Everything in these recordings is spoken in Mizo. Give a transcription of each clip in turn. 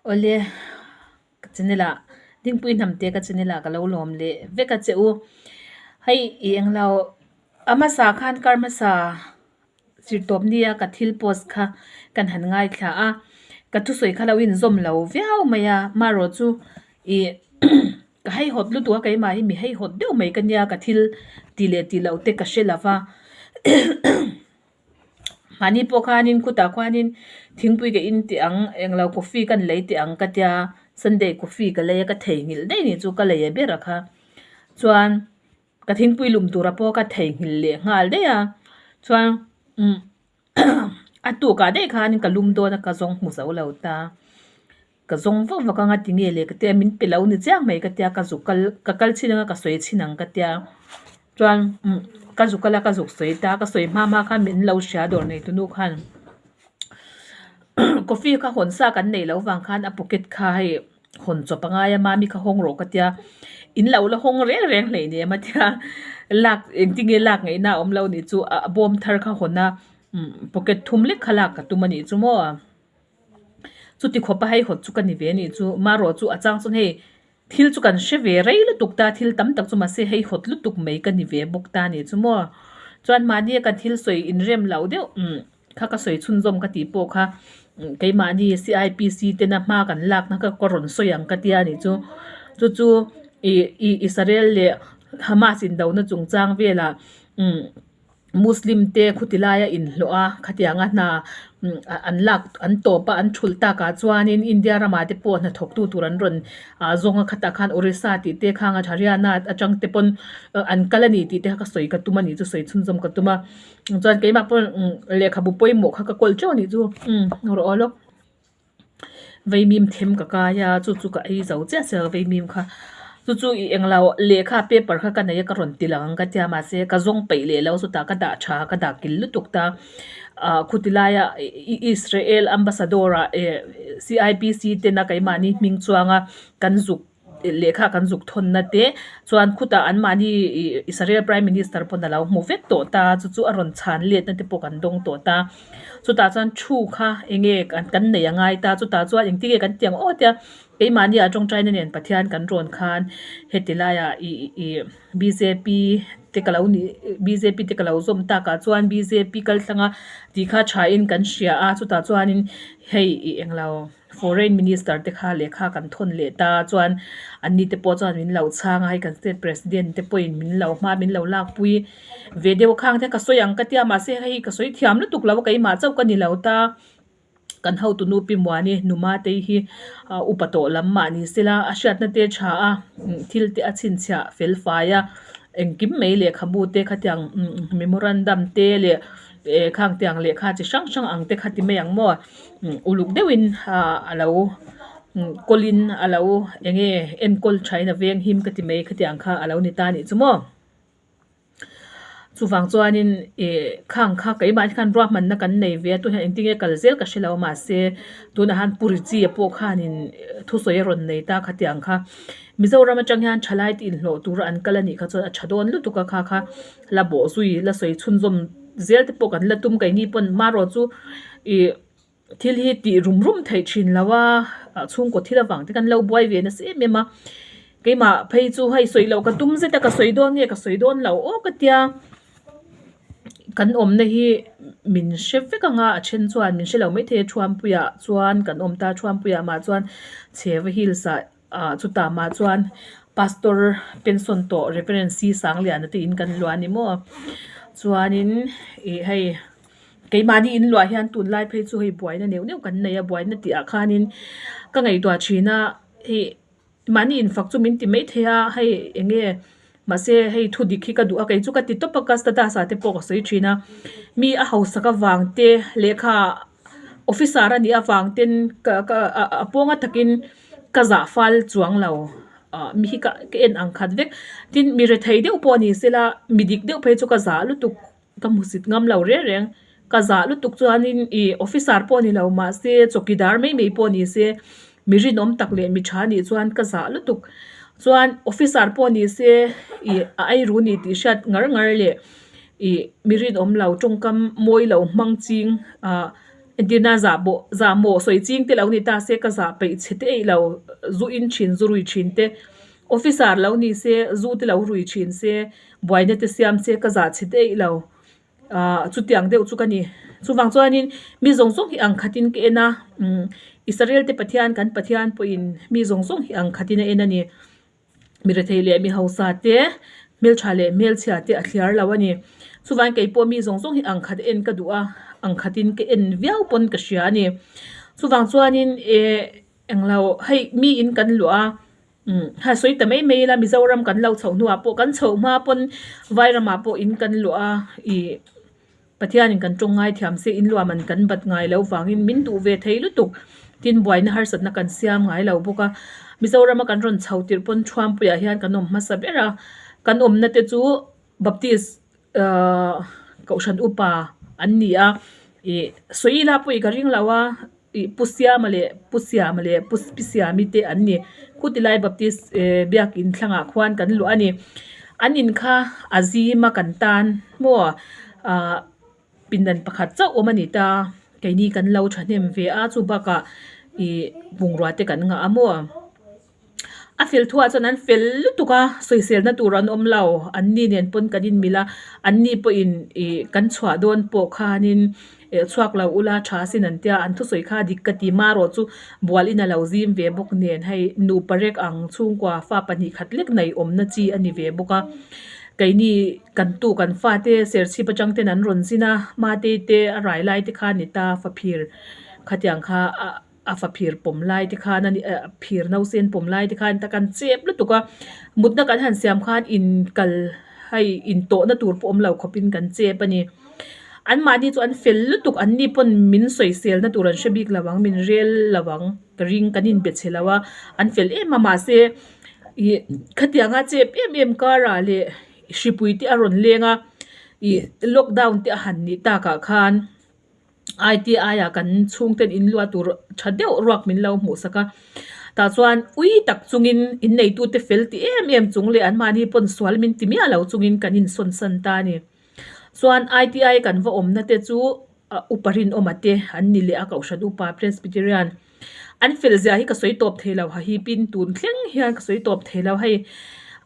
Awle, ka channel ah Dingpui Hnamte ka channel ah ka lo lawm leh vek a che u. Hei i englo a hmasa khan kar hmasa zirtawp nia ka thil post kha kan han ngaithla a, ka thusawi kha lo inzawm lo viau mai a, marawh chu ih ka haihawt lutuk a keimah hi mi haihawt deuh mai ka nia ka thil ti leh tih loh te ka hre lo va. Mahni pawh khanin khutah khuanin thingpui ka in teh ang englo coffee ka lei teh ang ka tia sunday coffee ka lei a ka theihnghilh daih ni chu ka lei a ber a kha chuan ka thingpui lum tura pawh ka theihnghilh leh nghal daih a chuan umm a tukah daih khan ka lum dawn a ka zawng hmu zo lo ta. Ka zawng vak vak anga tinge le ka tia min pe lo ni chiang mai ka tia ka zuk kal ka kal chhin anga ka sawi chhin ang ka tia chuan umm ka zuk kal a ka zuk sawi ta ka sawi hma hma khan min lo hria dawr nei tunu khan coffee kha hawn sa kan neih loh vang khan a pocket kha hei hawn chawp a ngai a mami kha hawng rawh ka tia in lo la hawng reng reng hlei nem a tia lak engtinge lak ngaihna a awm lo nih chu a bawm thar kha hawn a umm pocket thum lek kha lak ka tum a nih chu maw. Chuti khawpa hei hawt chu ka ni ve a nih chu marawh chu a chang chuan hei thil chu kan hre ve rei lutuk ta thil tam tak chu mahse hei hawt lutuk mai ka ni ve bawk ta a nih chu maw chuan mahni a kan thil sawi inrem loh deuh umm kha ka sawi chhunzawm ka tih pawh kha keimahni C_I_P_C tena hma kan lakna kha ka rawn sawi ang ka tia a nih chu chu chu ih ih Israel leh Hamas indona chungchang velah umm. Muslim te khuti laia inhlawh a khatianga hna an lak an tawp a an thulh takah chuanin India ramah te pawh hnathawktu tur an rawn ah zawng a khatah khan Orissa tih te khang a Haryana atang te pawn an kal a ni tih te kha ka sawi ka tum a nih chu sawi chhunzawm ka tum a chuan keimah pawh lehkhabu pawimawh kha ka kawl teuh a nih chu umm rawh aw lawk. Vaimim them ka kai a chu chu ka ei zo chiah chiah a vaimim kha chu chu ih englo lehkha paper kha ka nei a ka rawn ti lang ang ka tia mahse ka zawng peih leh lo chutah ka dah tha ka dah kil lutuk ta ah khuti laia Israel ambassador ah eh C_I_P_C tena keimahni hming chuanga kan zuk. Lehkha kan zuk thawnna te chuan khutah anmahni ih Israel Prime Minister pawn a lo hmu vek tawh ta chu chu a rawn chhan letna te pawh kan dawng tawh ta chutah chuan thu kha eng nge kan nei a ngai ta chutah chuan engtin nge kan ti ang aw tia keimahni ah tawngtaina nen Pathian kan rawn khan heti laiah ih ih bjp te ka lo nih bjp te ka lo zawm takah chuan bjp kal thlanga tih kha thain kan hria a chutah chuanin hei ih englo. Foreign Minister te kha lehkha kan thawn leh ta chuan anni te pawh chuan min lo chhang a hei kan state president te pawhin min lo hma min lo lakpui ve deuh khang te ka sawi ang ka tia mahse hei ka sawi thiam lutuk lo a keimah chauh ka ni lo ta kan hotu nu pi Muani Numa te hi upa tawh lam mah ni sela a hriatna te tha a thil te a chhinchhiah fel fai a engkim mai lehkhabu te khatiang memorandum te leh. Eh khang tiang lehkha chi hrang hrang ang te kha ti mai ang maw uluk deuhin ah a lo kawlin a lo eng nge enkawl thain a veng him ka ti mai khatiang kha a lo ni ta anih chu maw. Chuvang chuanin ih khang kha keimah hi khan ruahmanna kan nei ve a tunah engtin nge kal zel ka hre lo mahse tunah han puri chi ah pawh khanin thusawi a rawn nei ta khatiang kha Mizoram atang hian thalai te inhlawh tura an kal anih kha chuan a tha dawn lutuk a kha kha. La bawh zui la sawi chhunzawm zel te pawh kan la tum keini pawn marawh chu ih thil hi tih rum rum theih thin lo a chhungkaw thil avang te kan lo buai ve nasa em em a keimah phei chu hei sawi loh ka tum zet a ka sawi dawn nge ka sawi dawn lo aw ka tia kan awmna hi min hre vek ang a a then chuan min hre lo maithei a Thuampuiah chuan kan awm ta Thuampuiah mah chuan Chheva Hills ah. Ah chutah mah chuan pastor pension tawh Reverend C Sangliana te in kan luah a ni maw chuanin ih hei keimahni in luah hian tunlai phei chu hei buaina neuh neuh kan nei a buaina tih ah khanin ka ngaihtuah thin a hei mahni infak chu min ti maithei a hei eng nge mahse hei thu dik hi ka duh a kei chu ka ti tawp a ka status ah te pawh ka sawi thin a mi a hausak avang te lehkha officer a nih avang ten ka ka a pawnga takin. Ka zah fal chuang lo ah mi hi ka ka en ang khat vek tin mi rethei deuh pawh ni sela mi dik deuh phei chu ka zah lutuk ka hmusit ngam lo reng reng ka zah lutuk chuanin ih officer pawh ni lo mahse chawkidar mai mai pawh ni se mi rinawm tak leh mi tha nih chuan ka zah lutuk chuan officer pawh ni se ih a eiru ni tih hriat ngar ngar leh ih mi rinawm lo tawngkam mawi lo hmang ching ah. Entirna zah bawh zah mawh sawi ching te lo ni ta se ka zah peih chhe te eih lo zu in thin zu rui thin te officer lo ni se zu te lo rui thin se buaina te siam se ka zah chhe te eih lo ah chutiang deuh chu ka ni. Chuvang chuanin mi zawng zawng hi ang khatin ka en a umm Israel te Pathian kan Pathian pawhin mi zawng zawng hi ang khatin a en a ni. Mi rethei leh mi hausa te, hmeltha leh hmelchhia te a thliar lo a ni. Chuvangin kei pawh mi zawng zawng hi ang khat en ka duh a, ang khatin ka en viau pawn ka hria a ni. Chuvang chuanin eh englo hei mi in kan luah a, umm ha sawi ta mai mai ila Mizoram kan lo chhoh hnuah pawh kan chhoh hma pawn Vairamah pawh in kan luah a ih. Pathianin kan tawng ngai thiam se in luah man kan bat ngai loh vangin min duh ve thei lutuk. Tin, buaina harsatna kan siam ngai lo bawk a. Mizorama kan rawn chho tirh pawn Thuampuiah hian kan awm hmasa ber a. Kan awmna te chu Baptist ahh Kohhran upa an ni a. Ih sawi ila pawh i ka ring lo a. Ih Pu Siama leh Pu Siama leh Pu Pi Siami te an ni. Khutilai Baptist eh biakin thlangah khuan kan luah a ni. An in kha a zim a kan tan maw ah pindan pakhat chauh awm a ni ta. Keini kan lo thahnem ve a chu bakah ih bungrua te kan ngah a maw. A fel thuah chuan an fel lutuk a, sawiselna tur an awm lo. An ni nen pawn kan inmilh a, an ni pawhin ih kan chhuah dawn pawh khanin eh chhuak lo ula tha sin an tia, an thusawi kha dik ka ti marawh chu bual in a lo zim ve bawk nen hei nupa rek ang chhungkua fa pahnih khat lek nei awmna chi a ni ve bawk a. Keini kan tu kan fate serchhip atang ten an rawn zin a, Matei te a rai lai te kha a ni ta faphir khatiang kha a. A fa phir pawm lai te khan a ni eh phir nausen pawm lai te khan ta kan chep lutuk a mutna kan han siam khan in kal hei in tawhna tur pawh awm lo khawp in kan chep a ni an mahni chu an fel lutuk an ni pawn min sawisel na tur an hre bik lo ang min rel lo ang ka ring kan in be chhe lo a an fel em a mahse ih khatianga chep em em karah leh hripui te a rawn leng a ih lockdown te a han nih takah khan. ITI ah kan chhungten in luah tur tha deuh ruak min lo hmuh sak a tah chuan ui tak chungin in neitute fel ti em em chung leh anmahni pawn sual min ti miah lo chungin kan insawn san ta a ni. Chuan ITI kan va awmna te chu upa rinawma te an ni leh a kohhran upa Presbyterian an fel zia hi ka sawi tawp thei lo hahipin tun thleng hian ka sawi tawp thei lo hei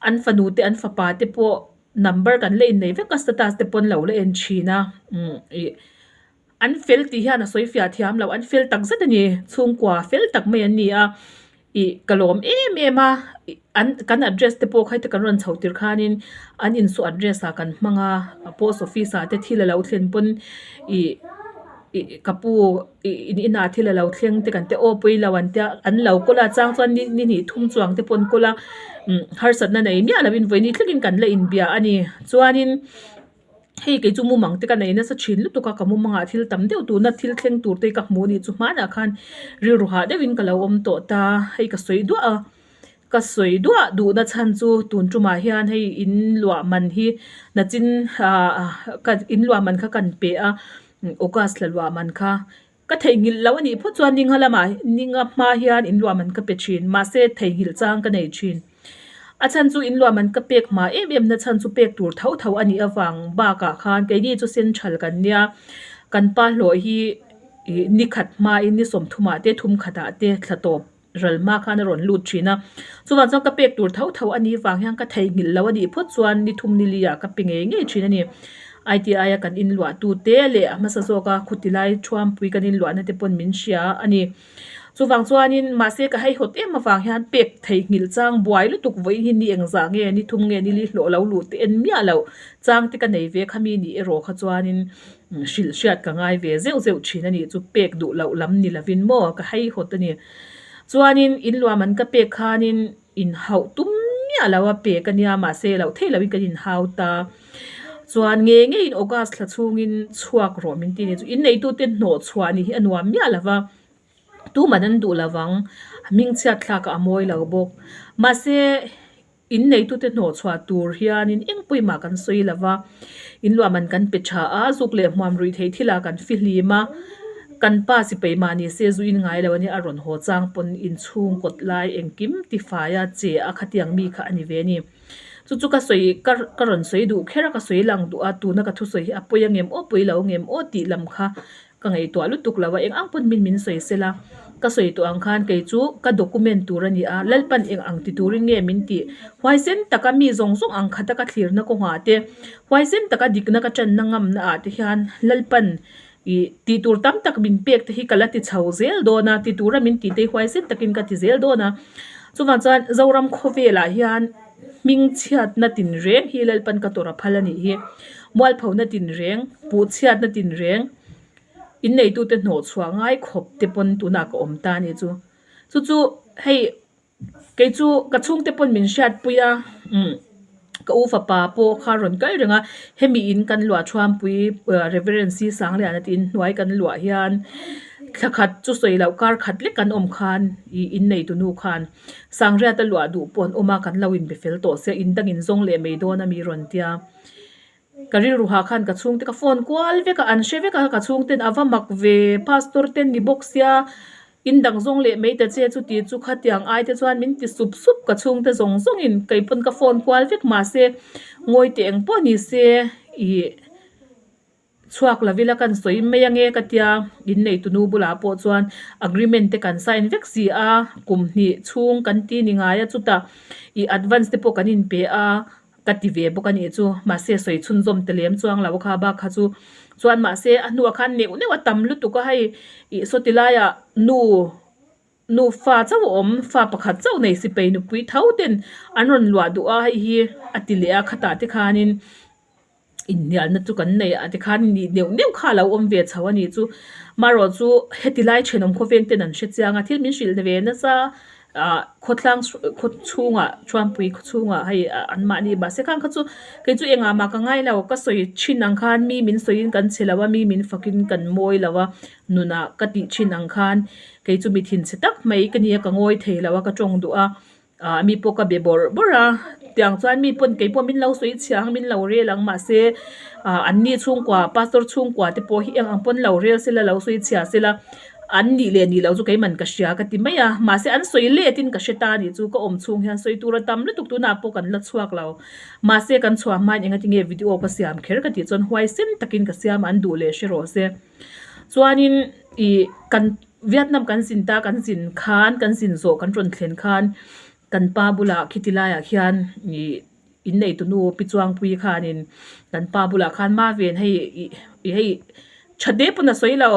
an fanu te an fapa te pawh Number kan la innei vek a status te pawn lo la en thin a umm ih an fel tih hian a sawi fiah thiam loh an fel tak zet a ni chhungkua fel tak mai an ni a ih ka lawm em em a ih an kan address te pawh kha heta kan rawn chho tir khanin an insuah address ah kan hmang a post office ah te thil a lo thlen pawn ih ih ka pu. Ih in inah thil a lo thleng te kan ti aw pawi lo an tia an lo kawl a chang chuan ni ni hnih thum chuang te pawh an kawl a umm harsatna nei miah lovin vawiin thlengin kan la inbia a ni chuanin hei kei chu mumang te ka nei nasa thin lutuk a ka mumangah thil tam deuh tuna thil thleng tur te hi ka hmu a nih chu hmanah khan rilru hah deuhin ka lo awm tawh ta hei ka sawi duah a ka sawi duah duhna chhan chu tun tumah hian hei in luah man hi nachin ah ka in luah man kha kan pe a. August la luah man kha ka theihnghilh loh a nih phawt chuan ninga lamah ninga hma hian in luah man ka pe thin mahse theihnghilh chang ka nei thin. A chhan chu in luah man ka pek hma em em na chhan chu pek tur tho tho a nih avang bakah khan keini chu central kan nia kan pa hlawh hi ih ni khat hmain ni sawmthumah te thum khatah te thla tawp. Ral hma khan a rawn lut thin a, chuvang chuan ka pek tur tho tho a nih vang hian ka theihnghilh lo a nih phawt chuan ni thum ni li ah ka pe ngei ngei thin a ni. ITI a kan inluah tu te leh a hmasa zawk a khuti lai thuampui kan inluahna te pawn min hria a ni. Chuvang chuanin mahse ka haihawt em avang hian pek theihnghilh chang buai lutuk vawiin hi ni engzah nge ni thum nge ni li hlawh lo luh te en miah loh chang te ka nei ve kha mi nih erawh kha chuanin hrilh hriat ka ngai ve zeuh zeuh thin a nih chu pek duh loh lam ni lovin maw ka haihawt a ni. Chuanin in luah man ka pek khanin inhauh tum miah lo a pek a nia mahse loh theih lohin kan inhau ta. Chuan ngei ngeiin August thla chhungin chhuak rawh min ti a ni chu inneitute hnawh chhuah nih hi a nuam miah lo va tuman an duh lo vang hmingchhiat thlakah a mawi lo bawk. Mahse. In neitute hnawh chhuah tur hianin eng pawimah kan sawi lo va, in luah man kan pe tha a, zuk leh hmuam ruih theih thilah kan fihlim a, kan pa sipai mah ni se zu in ngai lo a nia, a rawn haw chang pawn inchhung kawt lai engkim tifai a che a khatiang mi kha a ni ve a ni. Chu chu ka sawi ka ka rawn sawi duh kher a, ka sawi lang duh a, tuna ka thusawi hi a pawi ang em aw pawi lo ang em aw tih lam kha. Ka ngaihtuah lutuk lo a, eng ang pawn min min sawi sela, ka sawi tawh ang khan kei chu ka document tur a ni a, Lalpan eng ang ti turin nge min tih? Huaisen taka mi zawng zawng ang khata ka thlirna kawngah te, huaisen taka dikna ka tanna ngamna ah te hian Lalpan ih tih tur tam tak min pek te hi ka la ti chho zel dawn a, ti tura min tih te hi huaisen takin ka ti zel dawn a. Chuvang chuan Zoram khawvelah hian hmingchhiatna tinreng hi Lalpan ka tawrh a phal a nih hi. Mualphona tinreng, puhchhiatna tinreng, inneitute hnawhchhuah ngai khawp te pawn tunah ka awm ta a nih chu. Chu chu hei kei chu ka chhungte pawn min hriatpui a, umm ka u fapa pawh kha rawn kal reng a, hemi in kan luah thuampui Reverend C Sangliana tih inhnuai kan luah hian thla khat chu sawi loh kar khat lek kan awm khan ih inneitu nu khan Sangriata luah duh pawh an awm a, kan lo inbe fel tawh sia, in dangin zawng leh mai dawn a mi rawn tia. Ka rilru ha khan ka chhungte ka phone kual vek a, an hre vek a, ka chhungten a va mak ve, pastor ten ni bawk sia, in dang zawng leh mai ta che chuti chu khatiang ai te chuan min ti sup sup ka chhungte zawng zawngin kei pawn ka phone kual vek mahse ngawi teh eng pawh ni se ih chhuak lo ila kan sawi mai ange ka tia, innei tunu bulah pawh chuan agreement te kan sign vek si a, kum hnih chhung kan ti ni ngai a chutah ih advance te pawh kan inpe a. Ka ti ve bawk a nih chu, mahse sawi chhunzawm ta lem chuang lo kha bak kha chu. Chuan mahse a hnuah khan neuh neuh a tam lutuk a hei ih sawti laiah nu nu fa chauh a awm fa pakhat chauh nei sipai nupui tho ten an rawn luah duh a hei hi a ti leh a khatah te khanin inhnialna chu kan nei a tikhan nih neuh neuh kha a lo awm ve chho a nih chu. Marawh chu heti lai thenawm khawveng ten an hre chiang a thil min hrilh ve nasa. Ah khawtlang khaw chhungah Thuampui khaw chhungah hei an mahni mahse khang kha chu kei chu engah mah ka ngai lo ka sawi thin ang khan mi min sawiin kan che lo a mi min fakin kan mawi lo a nunah ka tih thin ang khan kei chu mi thinchhe tak mai ka nia ka ngawi thei lo a ka tawng duh a ah mi pawh ka be bawrh bawrh a tiang chuan mi pawn kei pawh min lo sawi chhia ang min lo rel ang mahse ah an ni chhungkua pastor chhungkua te pawh hi eng ang pawn lo rel sela lo sawi chhia sela. An nih leh nih loh chu keiman ka hria ka ti mai a, mahse an sawi letin ka hre ta a nih chu ka awm chhung hian sawi tur a tam lutuk tunah pawh kan la chhuak lo. Mahse kan chhuah hmain engatinge video ka siam kher ka tih chuan huaisen takin ka siam a an duh leh hre rawh se. Chuanin ih kan Vietnam kan zin ta kan zin khan kan zin zawh kan rawn thlen khan kan pa bulah khiti laiah khian ih innei tunu Pi Chuangpui khanin kan pa bulah khan Maven hei ih ih hei tha te pawn a sawi lo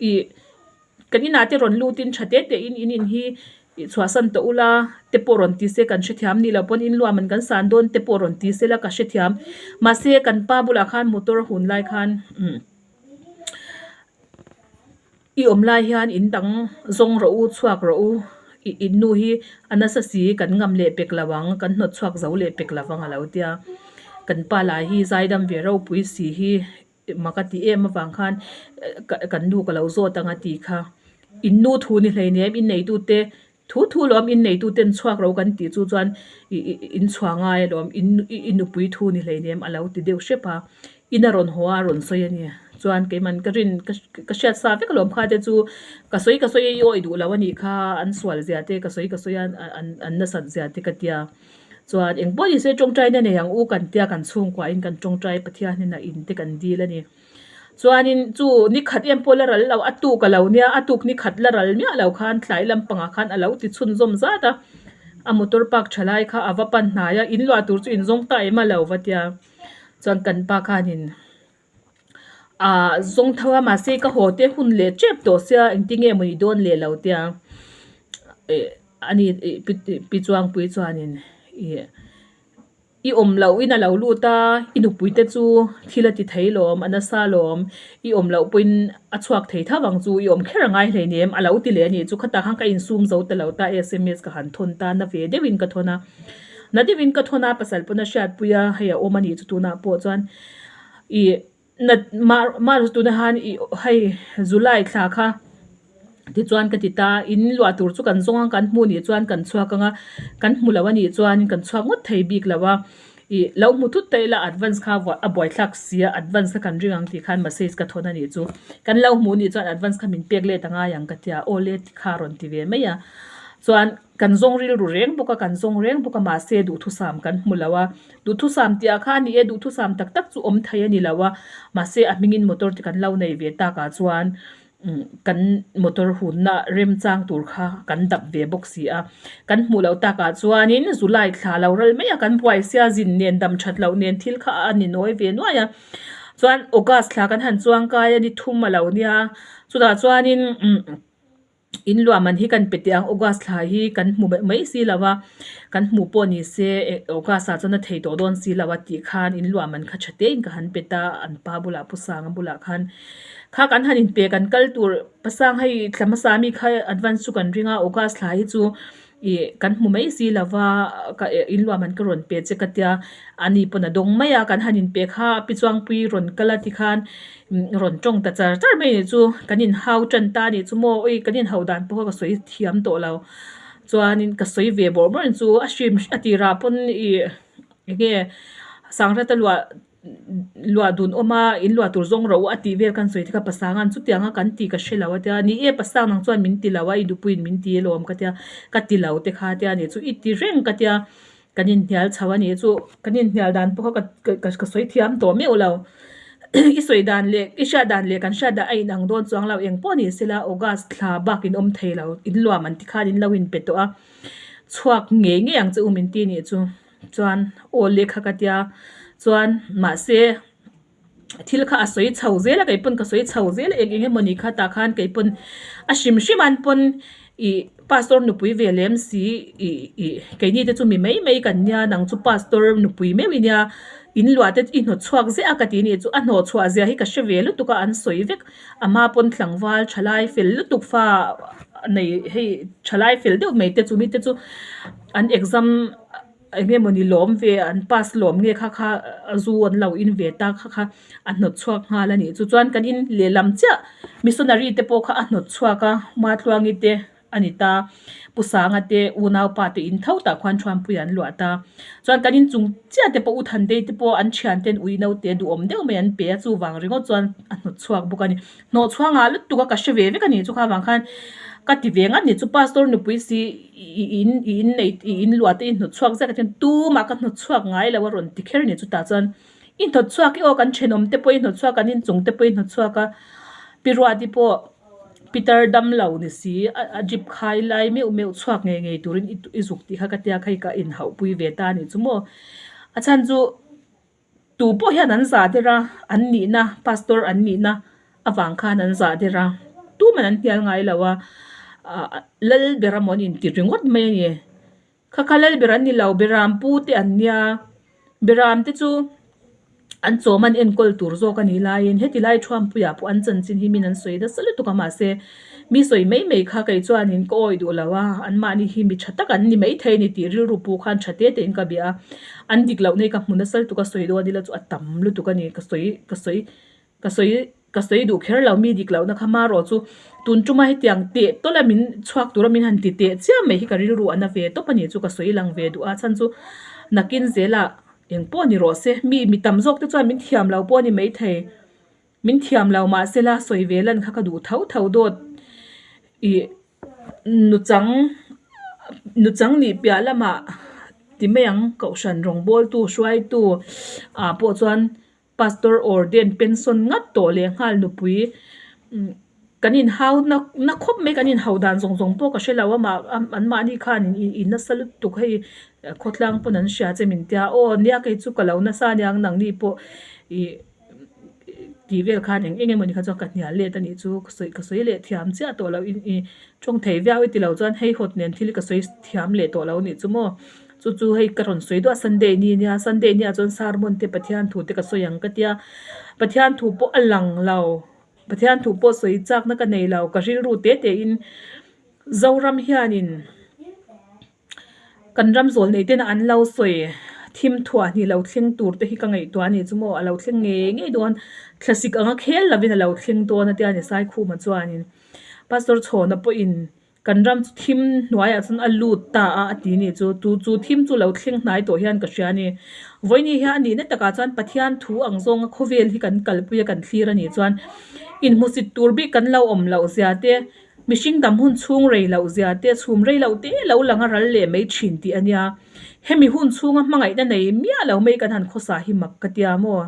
ih kan inah te rawn lutin tha te te in in in hi ih chhuahsan tawh ula te pawh rawn ti se kan hrethiam ni lo pawn in luah man kan san dawn te pawh rawn ti se la ka hrethiam mahse kan pa bulah khan motor hun lai khan umm. I awm lai hian in dang zawng rawh u, chhuak rawh u, i in nu hi a nasa si kan ngam leh pek lo ang, kan hnawt chhuak zo leh pek lo ang a lo tia. Kan pa lah hi zaidam ve ropui si hi mak a ti em avang khan kan nu ka lo zawt ang a ti kha. In nu thu ni hleinem in neitute Thu thu lawm in neitu ten chhuak ro kan tih chu chuan i i in chhuah ngai alawm in i nupui thu ni hleinem a lo ti deuh hrep a, in a rawn haw a a rawn sawi a ni. Chuan keiman ka rin ka ka hriat sa vek alawm kha te chu ka sawi ka sawi a i awih duh lo a nih kha an sual zia te ka sawi ka sawi a an an nasat zia te ka tia. Chuan eng pawh ni se tawngtaina nei ang u kan tia kan chhungkua in kan tawngtai Pathian hnenah in te kan dil a ni. Chuanin chu ni khat em pawh la ral lo, a tuk a lo nia, a tuk ni khat la ral miah lo khan tlai lampangah khan a lo ti chhunzawm zat a, a motor park tha lai kha a va pan hnai a, in luah tur chu in zawng ta em a lo va tia. Chuan kan pa khanin ah zawng tho a mahse ka haw te hun leh tep tawh sia engtin nge maw ni dawn leh lo tia eh ani ih pi Chuangpui chuanin ih. I awm loh in a lo lut a, i nupui te chu thil a ti thei lawm, a nasa lawm, i awm loh pawhin a chhuak thei tho ang chu, i awm kher a ngai hleinem a lo ti leh a nih chu, khatah khan ka insum zo ta lo ta, sms ka han thawn ta, na ve deuhin ka thawn a, na deuhin ka thawn a, pasal pawn a hriatpui a, hei a awm a nih chu tunah pawh chuan ih. Nat mah mah tuna han ih hei July thla kha tichuan ka ti ta in luah tur chu kan zawng a kan hmuh nih chuan kan chhuak ang a kan hmu lo a nih chuan kan chhuak ngawt thei bik lo a ih lo hmu thut ta ila advance kha a buaithlak si a advance kha kan ring ang tih khan message ka thawn a nih chu kan lo hmuh nih chuan advance kha min pek let a ngai ang ka tia aw le ti kha a rawn ti ve mai a. Chuan kan zawng rilru reng bawk a, kan zawng reng bawk a mahse duhthusam kan hmu lo a. Duhthusam tih ah khan ni e duhthusam tak tak chu awm thei a ni lo a, mahse a hmingin motor te kan lo nei ve tak ah chuan umm kan motor hunna remchang tur kha kan dap ve bawk si a. Kan hmuh loh tak ah chuanin July thla lo ral mai a kan buai sia zin nen dam that loh nen thil kha a ni nawi ve nuai a. Chuan August thla kan han chuang kai a ni thum a lo nia chutah chuanin umm. In luah man hi kan pe teh ang August thla hi kan hmu mai si lo a, kan hmuh pawh ni se August ah chuan a thei tawh dawn si lo a tih khan in luah man kha tha te in ka han pe ta an pa bulah Pu Sanga bulah khan kha kan han in pe kan kal tur pasang hei thla hmasa mi kha advance chu kan ring a August thla hi chu ih kan hmu mai si lo va ka in luah man ka rawn pe che ka tia ani pawn a dawng mai a kan han in pe kha pi chuangpui rawn kal a tikhan rawn tawng ta char char mai a nih chu kan in hau tan ta a nih chu maw awi kan in hauh dan pawh kha ka sawi thiam tawh lo chuanin ka sawi ve bawrh bawrh a ni chu a hrim a tirah pawn ih eng nge sangrata luah luah dun awm a in luah tur zawng rawh u a tih vel khan sawi te kha pasang chutiang a kan tih ka hre lo a tia ni e pasang nang chuan min ti lo a i dupuiin min ti alawm ka tia ka ti lo te kha tia nih chu i ti reng ka tia kan inhnial chho a nih chu kan inhnial dan pawh kha ka ka sawi thiam tawh meuh lo i sawi dan leh i hriat dan leh kan hriat dan a inang dawn chuang lo eng pawh ni sela August thla bak in awm thei lo in luam an ti khan in lo inpe tawh a chhuak ngei ngei ang che u min ti nih chu. Chuan aw lehkha ka tia chuan mahse thil kha a sawi chho zel a kei pawn ka sawi chho zel a eng eng emawni kha tah khan kei pawn a hrim hrim an pawn ih pastor nupui ve lem si ih ih keini te chu mi mai mai kan nia nang chu pastor nupui meuh i nia in luah te i hnawt chhuak ziah a ka ti nih chu a hnawh chhuah zia hi ka hre ve lutuk a an sawi vek a hma pawn tlangval thalai fel lutuk fa nei hei thalai fel deuh mai te chu mi te chu. An exam eng nge mawni lawm ve an pass lawm nge kha kha zu an lo in ve ta kha kha a hnawt chhuak nghal a nih chu chuan kan in lehlam chiah missionary te pawh kha a hnawt chhuak a Matluangi te a ni ta Pu Sanga te unaupa te in tho tah khuan Thuampui an luah ta chuan kan in chung chiah te pawh U Thandei te pawh an thian ten ui naute duhawm deuh mai an pe a chuvang ringawt chuan a hnawt chhuak bawk a ni. Hnawh chhuang ah lutuk a ka hre ve vek a ni chu kha vang khan ka ti ve ngat ni chu pastor nupui si i in i in nei i in luah te i hnawt chhuak zet a chuan tumah ka hnawt chhuak ngai lo a rawn ti kher a ni chutah chuan i hnawt chhuak i aw kan thenawm te pawh i hnawt chhuak an inchung te pawh i hnawt chhuak a pi ruati pawh pitar dam lo ni si a a drip khai lai meuh meuh chhuak ngei ngei turin i i zuk tih kha ka tia kha hei ka inhauh pui ve ta a ni chu maw a chhan chu. Tu pawh hian an zah der a, an nihna, pastor an nihna avang khan an zah der a, tuman an hnial ngai lo a, ah lal ber amaw an inti ringawt mai a ni. Kha kha lal ber an ni lo, beram pu te an nia, beram te chu an chawm an enkawl tur zawk a nih laiin heti lai thuampuiah pawh an chanchin hi min an sawi nasa lutuk a mahse Mi sawi mai mai kha kei chuanin ka awih duh lo a, anmahni hi mi tha tak an ni maithei a ni tih rilru pu khan tha te tein ka bia a, an dik loh nei ka hmu nasa lutuk a sawi dawn ila chu a tam lutuk a ni, ka sawi ka sawi ka sawi ka sawi duh kher lo mi dik lohna kha marawh chu tun tuma hetiang teh tawlh a min chhuak tura min han ti teh chiam mai hi ka rilru a na ve tawp a ni chu ka sawi lang ve duh a chhan chu nakin zelah eng pawh ni rawh se mi mi tam zawk te chuan min thiam lo pawh a ni maithei. Min thiam lo mahsela sawi ve lan kha ka duh tho tho dawt ih nuchang nuchang nih piah lamah ti mai ang kohhran rawngbawltu hruaitu ah pawh chuan pastor ordain pension ngat tawh leh nghal nupui kan inhau na na khawp mai kan inhau dan zawng zawng pawh ka hre lo a mah anmahni khan in nasa lutuk hei khawtlang pawn an hria che min tia aw nia kei chu ka lo nasa aniang nangni pawh ih. Tih vel khan eng eng emawni kha chuan ka hnial let a nih chu ka sawi ka sawi leh thiam chiah tawh loh in ih tawng thei viau i ti lo chuan hei hawt nen thil ka sawi thiam leh tawh lo a nih chu maw chu chu hei ka rawn sawi duah a Sunday ni nia Sunday nia chuan sermon te Pathian thu te ka sawi ang ka tia Pathian thu pawh a lang lo Pathian thu pawh sawi chakna ka nei lo ka rilru te te in Zoram hianin. Kan ram zawl nei tena an lo sawi thim thuah hnih lo thleng tur te hi ka ngaihtuah a nih chu maw a lo thleng ngei ngei dawn thlasik anga khel lovin a lo thleng dawn a tia ni Saikhuma chuanin Pastor Chhawna pawhin kan ram chu thim hnuaiah chuan a lut ta a a ti nih chu chu chu thim chu lo thleng hnai tawh hian ka hria a ni vawiini hian a nihna takah chuan Pathian thu ang zawnga khawvel hi kan kalpui a kan thlir a nih chuan inhmusit tur bik kan lo awm loh zia te. Mihring dam hun chhung rei loh zia te chhum rei loh te lo lang a ral leh mai thin tih a nia. Hemi hun chhunga hmangaihna nei miah lo mai kan han khawsa hi mak ka tia maw?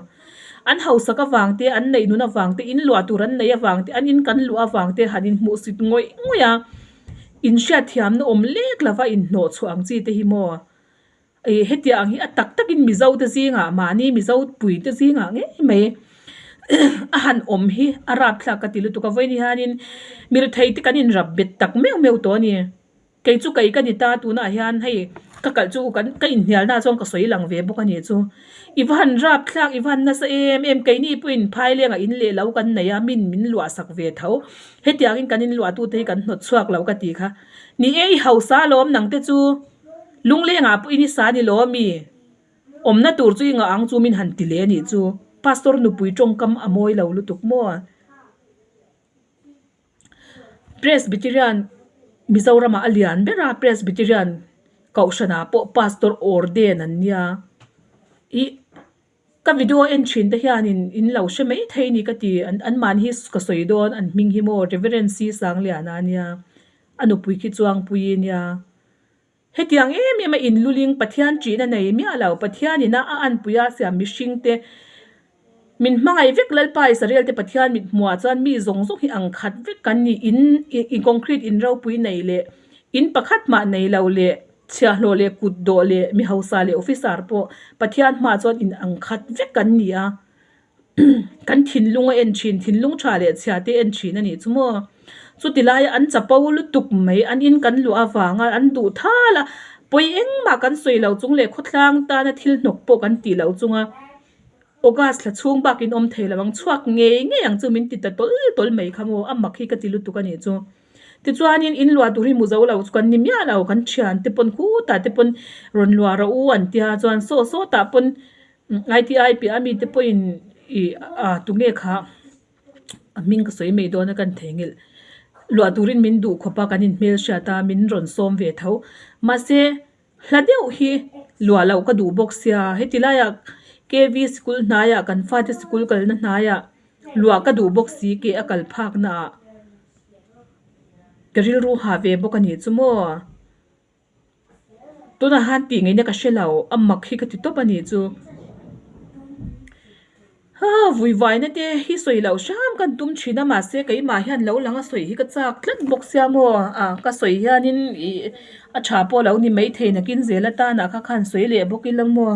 An hausak avang te, an neih nun avang te, in luah tur an neih avang te, an in kan luah avang te han inhmuhsit ngawih ngawih a, inhriatthiamna awm lek lova inhnawh chhuah ang chi te hi maw? Ih hetiang ang hi a tak takin Mizo te zingah mahni Mizo pui te zingah ngei mai a han awm hi a rapthlak ka ti lutuk a vawiin hianin mirethei te kan inrap bet tak meuh meuh tawh a ni. Kei chu kei ka ni ta tunah hian hei ka kalh chu kan ka inhnialna chuan ka sawi lang ve bawk a nih chu. I va han rapthlak i va han nasa em em keini pawhin phailengah in leh lo kan nei a min min luah sak ve tho hetiangin kan inluah tute hi kan hnawt chhuak lo ka ti kha. Ni e i hausa alawm nang te chu. Lunglengah pawhin i sa ni lo ami? Awmna tur chu i ngah ang chu min han ti leh a nih chu. Pastor nupui tawngkam a mawi lo lutuk maw? Presbyterian Mizoramah a lian ber a, Presbyterian Kohhranah pawh Pastor Orden an nia. Ih ka video en thin te hianin in lo hre mai thei a ni ka ti. An anmahni hi ka sawi dawn an hming hi maw Reverend C Sangliana a nia, a nupui khi Chuangpuii a nia. Hetiang em em a inluling Pathian ṭihna nei miah lo, Pathian ina a anpuia siam mihringte min hmangaih vek Lalpa Israel te Pathian mit hmuhah chuan mi zawng zawng hi ang khat vek kan ni. In in concrete in ropui nei leh in pakhat mah nei lo leh chhiahhlawh leh kut dawh leh mi hausa leh officer pawh Pathian hmaah chuan in ang khat vek kan ni a. Kan thinlung a en thin, thinlung tha leh chhia te en thin a nih chu maw. Chuti laia an chapo lutuk mai, an in kan luah avanga an duh thal a, pawi engmah kan sawi lo chung leh khawtlang tana thil hnawk pawh kan tih loh chunga August thla chhung bakin awm thei lo ang, chhuak ngei ngei ang chu min ti ta tawl tawl mai kha maw, a mak hi ka ti lutuk a nih chu. Tichuanin in luah tur hi hmu zo lo chu kan ni miah lo, kan thian te pawn khutah te pawn rawn luah rawh u an tia chuan saw sawtah pawn ITI piah ami te pawhin ih ah tunge kha a hming ka sawi mai dawn a kan theihnghilh luah turin min duh khawp a kan inhmel hriat a min rawn sawm ve tho mahse hla deuh hi luah loh ka duh bawk sia heti laiah K_V sikul hnaiah kan fate sikul kalna hnaiah luah ka duh bawk si ke a kal phak naah ka rilru ha ve bawk a nih chu maw. Tunah han tih ngaihna ka hre lo, a mak hi ka ti tawp a nih chu. Ha vui vaina te hi sawi loh hram kan tum thin a mahse keimah hian lo lang a sawi hi ka chak tlat bawk sia maw a ka sawi hianin ih a tha pawh lo ni maithei nakin zel atana kha khan sawi leh bawk ila maw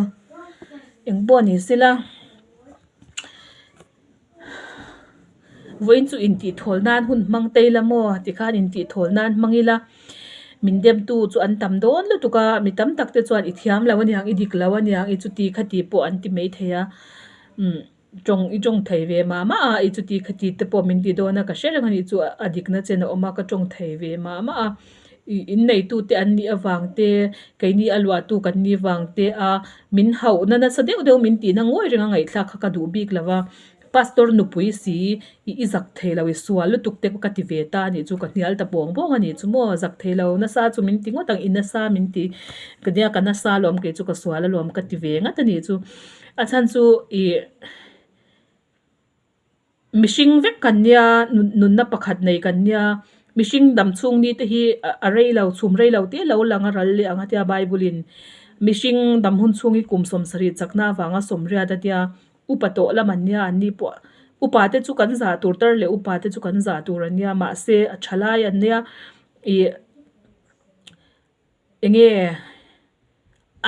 engpawh ni sela. Vawiin chu intihthawl nan hun hmang te ila maw tikhan intihthawl nan hmang ila min demtu chu an tam dawn lutuk a mi tam tak te chuan i thiam lo aniang i dik lo aniang i chuti khati pawh an ti maithei a umm tawng i tawng thei ve mah mah a i chuti khati te pawh min ti dawn a ka hre reng a nih chu a dikna chen a awm a ka tawng thei ve mah mah a ih inneitu te an nih avang te keini a luahtu kan nih vang te a min hauhna nasa deuh deuh min tihna ngawi reng a ngaihthlak kha ka duh bik lo va pastor nupui si ih i zak thei lo i sual lutuk te ka ti ve ta a nih chu ka hnial ta bawng bawng a nih chu maw zak thei lo nasa chu min ti ngawt ang i nasa min ti ka nia ka nasa alawm kei chu ka sual alawm ka ti ve ngat a nih chu a chhan chu ih. Mihring vek kan nia nunna pakhat nei kan nia mihring dam chhung ni te hi a rei lo chhum rei lo te lo lang a ral leh ang a tia bible in mihring dam hun chhung hi kum 70 chakna avanga sawmriat a tia upa tawh lam an nia an ni pawh upa te chu kan zah tur tar leh upa te chu kan zah tur an nia mahse a tha lai an nia ih. Enge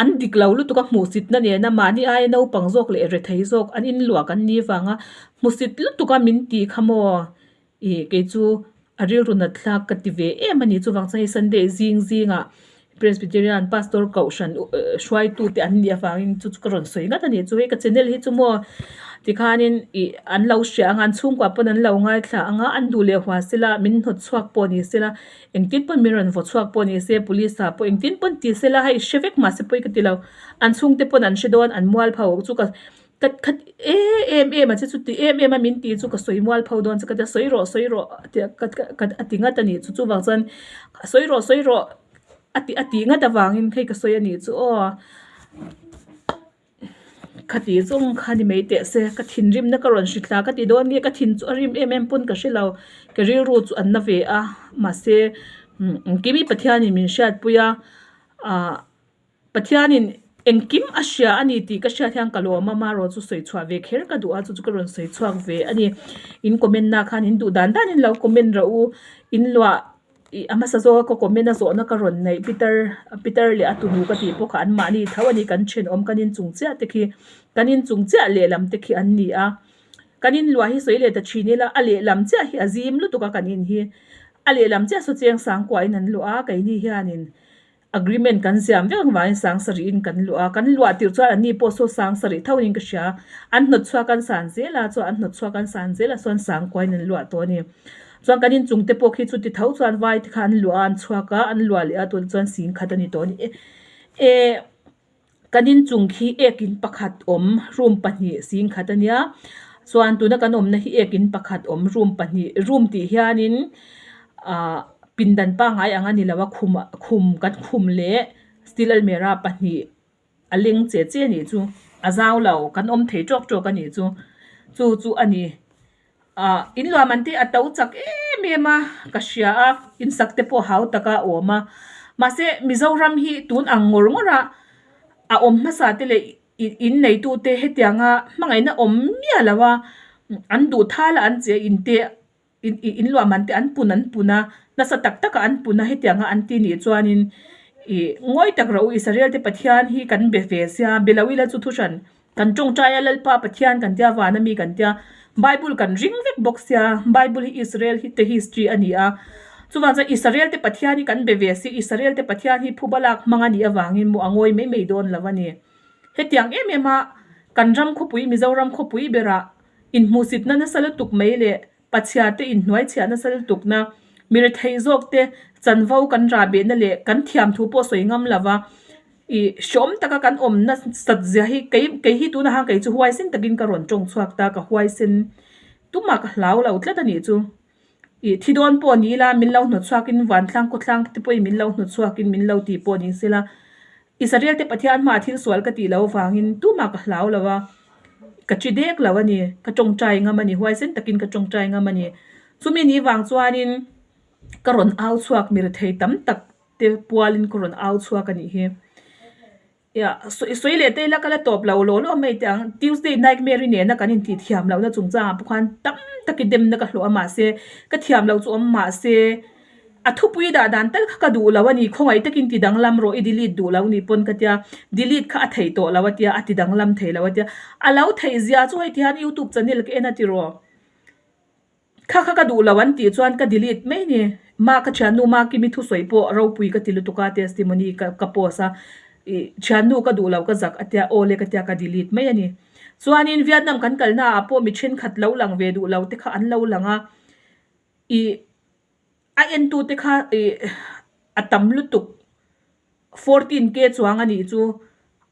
an dik lo lutuk a hmuhsitna nena mahni aia naupang zawk leh rethei zawk an inluah kan ni vanga hmuhsit lutuk a min tih kha maw ih kei chu a rilru nat thlak ka ti ve em a ni chuvang chuan hei Sunday zing zingah Presbyterian Pastor Kohhran hruaitu te an nih avangin chu chu ka rawn sawi ngat a ni chu hei ka channel hi chu maw tikhanin ih an lo hria ang a an chhungkua pawn an lo ngaithla ang a an duh leh huah sela min hnawt chhuak pawh ni sela. Engtin pawn min rawn vaw chhuak pawh ni se, police ah pawh engtin pawn ti se la hei hre vek mahse pawi ka ti lo. An chhungte pawn an hre dawn, an mual pho chu ka ka kha em em a che chu ti em em a min ti chu ka sawi mual pho dawn che ka tia sawi rawh sawi rawh a ti ka ka a ti ngat a nih chu chuvang chuan sawi rawh sawi rawh a ti a tih ngat avangin hei ka sawi a nih chu aw. Khati zawng kha ni mai teh se, ka thinrimna ka rawn hri thla ka ti dawn nge ka thin chu a rim em em pawn ka hre lo, ka rilru chu an na ve a, mahse engkim hi Pathianin min hriatpui a, ah Pathianin engkim a hria a ni tih ka hriat hian ka lawm a, marawh chu sawi chhuah ve kher ka duh a, chu chu ka rawn sawi chhuak ve a ni. In comment na khan in duh dan danin lo comment rawh u, in luah ih a hmasa zawk a ka comment a zawhna ka rawn neih Peter Peter leh a tunu ka tih pawh kha an mahni tho a ni kan thenawm kan inchung chiah te khi kan inchung chiah lehlam te khi an ni a, kan inluah hi sawi leh ta thin ila a lehlam chiah hi a zim lutuk a kan in hi a lehlam chiah saw cheng sang kuahin an luah a keini hianin. Agreement kan siam vek avangin sang sarihin kan luah a, kan luah tirh chuan anni pawh saw sang sarih tho in ka hria. An hnawt chhuak an san zel a, chuan an hnawt chhuak an san zel a chuan sang kuain an luah tawh a ni. Chuan kan inchung te pawh khi chuti tho chuan vai te kha an luah a, an chhuak a, an luah leh a tunah chuan sing khat a ni tawh a ni. Eh. Kan inchung khi ek in pakhat awm room pahnih sing khat a nia chuan tuna kan awmna hi ek in pakhat awm room pahnih room tih hianin ahh pindan pangngai ang a ni lo a khum khum kan khum leh steel almirah pahnih a leng che che a nih chu a zau lo kan awm thei tawk tawk a nih chu chu chu a ni. Ah in luah man te a to chak em em a ka hria a insak te pawh hau taka a awm a mahse Mizoram hi tun ang ngawr ngawr a a awm hmasa te leh in neitu te hetianga hmangaihna awm miah lo a an duh thal a an che in te in luah man te an pun an pun a nasa tak tak a an pun a hetianga an ti nih chuanin ih ngawi tak rawh u Israel te Pathian hi kan be ve sia be lo ila chu thuhran. Kan tawngtai a Lalpa Pathian kan tia vana mi kan tia Bible kan ring vek bawk sia Bible hi Israel hi te history a ni a chuvang chuan Israel te Pathian hi kan be ve si Israel te Pathian hi phuba lak hmang a nih avangin maw a ngawi mai mai dawn lo a ni. Hetiang em em a kan ram khawpui Mizoram khawpui berah inhmuhsitna nasa lutuk mai leh Pachhia te inhnuaichhiah nasa lutukna mi rethei zawk te chanvo kan rah behna leh kan thiamthu pawh sawi ngam lova Ih hreawm taka kan awmna sat zia hi kei kei hi tunah khan kei chu huaisen takin ka rawn tawng chhuak ta ka huaisen tumah ka hlau lo tlat a nih chu. Ih thi dawn pawh ni ila min lo hnawt chhuakin vantlang khawthlang te pawhin min lo hnawt chhuakin min lo tih pawh ni sela Israel te Pathian hmaah thil sual ka tih loh avangin tumah ka hlau lo a, ka chi dek lo a ni, ka tawngtai ngam a ni, huaisen takin ka tawngtai ngam a ni. Chumi ni vang chuanin ka rawn au chhuak mi rethei tam tak. te pualin ka rawn au chhuak a nih hi. Ia sawi leh te ila ka la tawp lo law law mai teh ang. Tuesday Nightmare-i nena kan intih thiam lohna chungchangah pawh khan tam takin demna ka hlawh a mahse ka thiam loh chu awm mahse a thupui dah dan tal kha ka duh lo a ni. Khawngaih takin ti danglam rawh i delete duh lo nih pawn ka tia delete kha a theih tawh lo a tia a ti danglam thei lo a tia. A lo theih zia chu hei ti hian youtube channel ka en a tiraw. Kha kha ka duh lo an tih chuan ka delete mai ni. Ma ka thiannu ma Kimi thusawi pawh ropui ka ti lutuk a testimony ka ka post a ih thiannu ka duh lo ka zak a tia aw le ka tia ka delete mai a ni. Chuanin Vietnam kan kalna ah pawh mi thenkhat lo lang ve duh lo te kha an lo lang a ih a entu te kha ih a tam lutuk. 14 K chuang a nih chu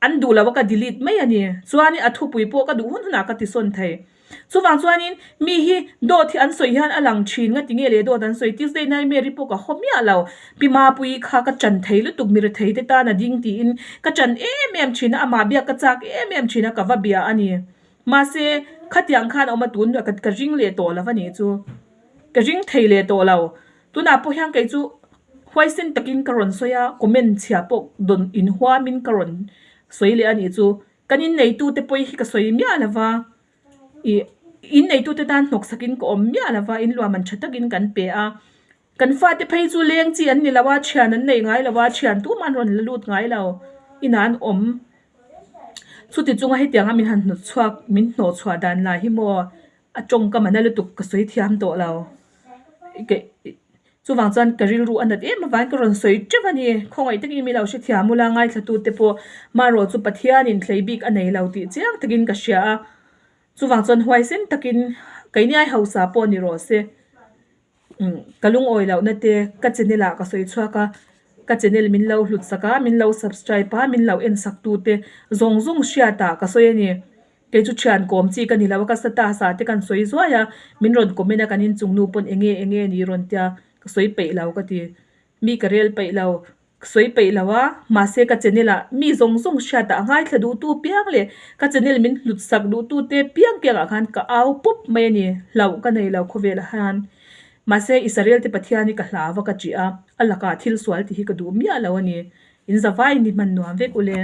an duh lo a ka delete mai a ni. Chuanin a thupui pawh ka duh hun hunah ka tisawn thei. Chuvang chuanin mi hi dawt hi an sawi hian a lang thin nga tinge leh dawt an sawi Tuesday Nightmare-i pawh ka haw miah lo. Pi Mapuii kha ka chan thei lutuk mi rethei te tan a ding tiin ka chan em em thin a, amah biak ka chak em em thin a ka va bia a ni. Mahse khatiang khan a awm a tun ka ring leh tawh lo a nih chu. Ka ring thei leh tawh lo. Tunah pawh hian kei chu huaisen takin ka rawn sawi a, comment chhia pawh dawn inhuamin ka rawn sawi leh a nih chu. Kan inneitute pawh hi ka sawi miah lo va, ih inneitute tan hnawksakin ka awm miah lo va, inluahman tha takin kan pe a. Kan fate phei chu leng chi an ni lo a, thian an nei ngai lo a, thian tumah an rawn la lut ngai lo, inah an awm. Chuti chunga hetianga min han hnawtchhuak, min hnawhchhuah dan lah hi maw A tawngkam a na lutuk ka sawi thiam tawh lo. Chuvang chuan ka rilru a nat em avangin ka rawn sawi teuh a ni. Khawngaih takin mi lo hrethiam ula ngaithlatute pawh marawh chu Pathianin thlei bik a nei lo tih chiang takin ka hria a. Chuvang chuan huaisen takin keini ai hausa pawh ni rawh se. Ka lungawi lohna te ka channel ah ka sawi chhuak a, ka channel min lo hlut sak a, min lo subscribe a, min lo en sak tu te zawng zawng hriat ah ka sawi a ni. Kei chu thian kawm chi ka ni lo a, ka status ah te kan sawi zuai a, min rawn comment a kan inchung nu pawn enge enge ni rawn tia ka sawi peih lo ka ti, mi ka rel peih lo. Sawi peih lo a, mahse ka channel ah mi zawng zawng hriat ah a ngaithla duhtu piang leh ka channel min hlut sak duhtu te piang piang ah khan ka au pawp mai a ni, hlauh ka nei lo khawvel ah hian. Mahse Israel te Pathian hi ka hlau a ka ṭih a, a lakah thil sual tih hi ka duh miah lo a ni. In zavai ni hman nuam vek ule.